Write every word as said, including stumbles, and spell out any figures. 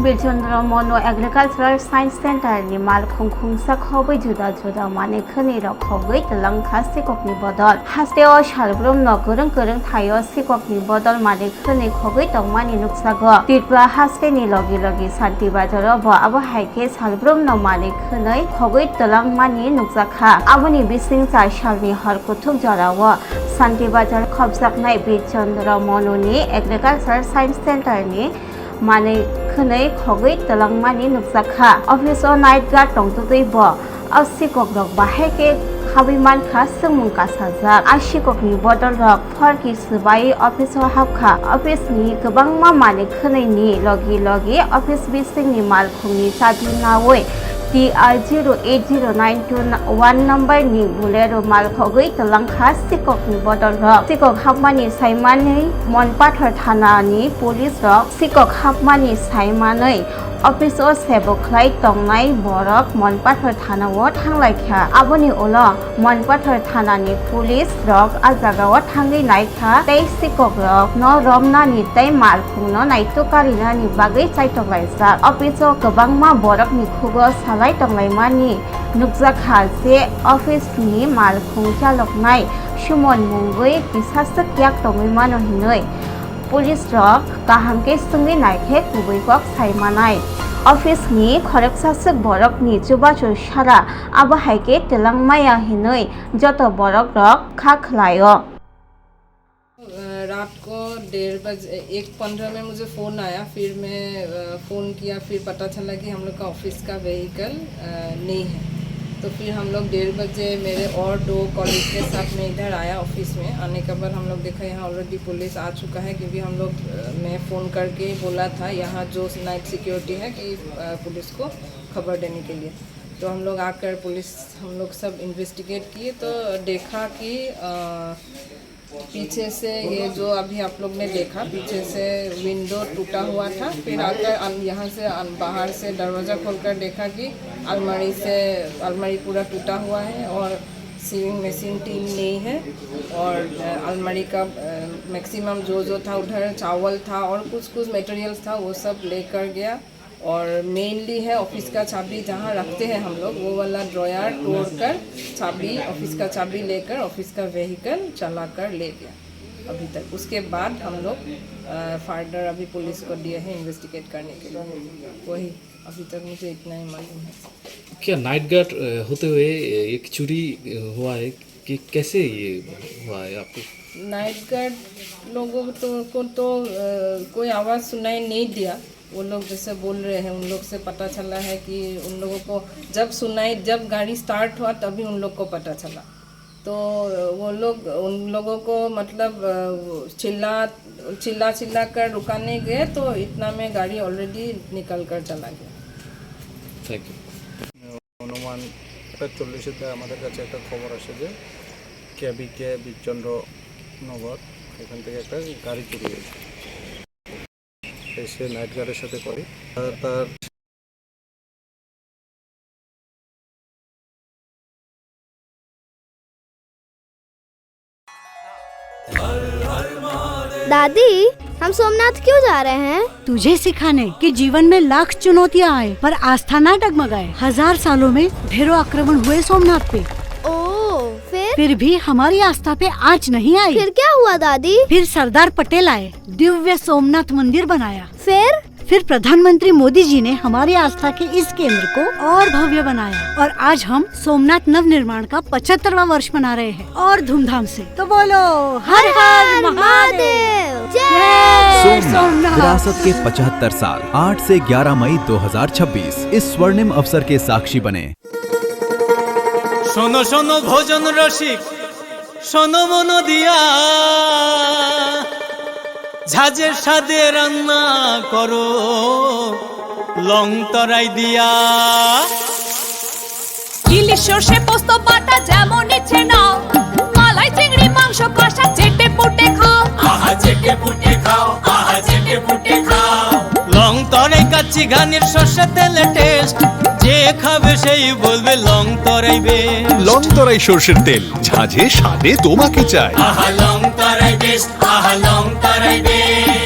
Birchandra Monu Agricultural Science Center ni malkhung khungsa khogwi juda juda manwi khwnwi rok khogwi twlang kha sikok ni bodol. Haste o salbrum no kwrwng kwrwng thaio sikok ni bodol manwi khwnwi khogwi tongmani nukjago. Tripura haste ni logi logi Santi Bazar o bo abo hai khe salbrum no manwi khwnwi khogwi twlang mani nukjak kha. Aboni bising char salni hor kuthuk jorao Santi Bazar khopjaknai Birchandra Monuni Agriculture Science Center ni manwi khwnwi khogwi twlangmani nukjak kha. Office o night guard tongtwtwi bo o sikok rok bahai khe habwi mankha swngmung kasajak. A sikok ni bodol rok phorki swbai office o hapkha. Office ni kwbangma manwi khwnwi ni logi logi office bising ni malkhung ni chabi nawi T R zero eight zero nine two one number ni Bolero malkhogwi twlang kha sikok ni bodol rok. Sikok hapmani saimanwi Monpathor thana ni police rok sikok hapmani saimanwi office o sebo khlai tongnai borok Monpathor thana o thanglai kha. Aboni ulo Monpathor thana ni police rok a jaga o thangwi nai kha tei sikok rok no romnani tei malkhung no naituk karinani bagwi chaitok laijak. Office o kwbangma borok ni khugo salai tonglaimani nukjak kha je office ni malkhung chaloknai Sumon mungwi kisa swk yak tongwi mano hinwi police rok kaham khe swngwi nai khe kubui kok sai manai. Office ni khoroksa swk borok ni chubachu sara abo hai khe twlang maya hinwi joto borok rok kha khlai o. अ, रात को डेढ़ बजे, एक पन्द्रह में मुझे फ़ोन आया, फिर मैं, अ, फ़ोन किया, फिर पता चला कि हम लोग का ऑफिस का व्हीकल, अ, नहीं है। तो फिर हम लोग डेढ़ बजे मेरे और दो कलीग के साथ मैं इधर आया ऑफिस में। आने के बाद हम लोग देखा यहाँ ऑलरेडी पुलिस आ चुका है, क्योंकि हम लोग, अ, मैं फ़ोन करके बोला था यहाँ जो नाइट सिक्योरिटी है कि, अ, पुलिस को खबर देने के लिए। तो हम लोग आकर पुलिस, हम लोग सब इन्वेस्टिगेट किए तो देखा कि, अ, पीछे से ये जो अभी आप लोग ने देखा, पीछे से विंडो टूटा हुआ था। फिर आकर अन-, यहाँ से अन-, बाहर से दरवाज़ा खोलकर देखा कि अलमारी से, अलमारी पूरा टूटा हुआ है और सीविंग मशीन टीन नहीं है और, अ, अलमारी का, अ, मैक्सिमम जो जो था उधर चावल था और कुछ कुछ मटेरियल्स था, वो सब लेकर गया। और मेनली है ऑफिस का चाबी जहाँ रखते हैं हम लोग, वो वाला ड्रॉयर तोड़कर चाबी, ऑफिस का चाबी लेकर ऑफिस का व्हीकल चला कर ले गया। अभी तक उसके बाद हम लोग, अ, फर्दर अभी पुलिस को दिए हैं इन्वेस्टिगेट करने के लिए। वही, अभी तक मुझे इतना ही मालूम है। क्या नाइट गार्ड, अ, होते हुए, अ, एक चोरी, अ, हुआ है कि कैसे ये हुआ है आपको? नाइट गार्ड लोगों तो, को तो, अ, कोई आवाज़ सुनाई नहीं दिया। वो लोग जैसे बोल रहे हैं, उन लोग से पता चला है कि उन लोगों को जब सुनाई, जब गाड़ी स्टार्ट हुआ, तभी उन लोग को पता चला। तो वो लोग, उन लोगों को, मतलब, अ, चिल्ला, चिल्ला, चिल्ला कर रुकाने गए, तो इतना में गाड़ी ऑलरेडी निकल कर चला गया। Thank you. অনুমান একটা চল্লিশেতে আমাদের কাছে একটা খবর আসে যে কেবিকে বীরচন্দ্র নগর, এখান থেকে একটা গাড়ি চুরি হয়েছে। এসে নাইট গার্ডের সাথে করে। তার, তার दादी, हम सोमनाथ क्यों जा रहे हैं? तुझे सिखाने कि जीवन में लाख चुनौतियां आए, पर आस्था ना डगमगाए। हजार सालों में ढेरों आक्रमण हुए सोमनाथ पे। ओ, फिर? फिर भी हमारी आस्था पे आंच नहीं आई। फिर क्या हुआ दादी? फिर सरदार पटेल आए, दिव्य सोमनाथ मंदिर बनाया। फिर? फिर प्रधानमंत्री मोदी जी ने हमारी आस्था के इस केंद्र को और भव्य बनाया और आज हम सोमनाथ नवनिर्माण का पचहत्तरवां वर्ष मना रहे हैं और धूमधाम से। तो बोलो, हर हर महादेव। जय। सोमनाथ विरासत के पचहत्तर साल, आठ से ग्यारह मई दो हज़ार छब्बीस, इस स्वर्णिम अवसर के साक्षी बने। শোনো শোনো ভোজন রসিক, শোনো মন দিয়া, ঝাঁঝে স্বাদে রান্না করো লং তরাই দিয়া। ইলিশ সর্ষে পোস্ত বাটা যেমন ইচ্ছে নাও, মালাই চিংড়ি মাংস কষা চেটে পুটে খাও। আহা চেটে পুটে খাও, আহা চেটে পুটে খাও। লং তরাই কাচ্চি ঘানির সর্ষে তেলে টেস্ট, যে খাবে সেই বলবে লং তরাই বেস্ট। লং তরাই সর্ষের তেল, ঝাঁঝে স্বাদে তোমাকে চাই। আহা লং তরাই বেস্ট, আহা লং তরাই বেস্ট।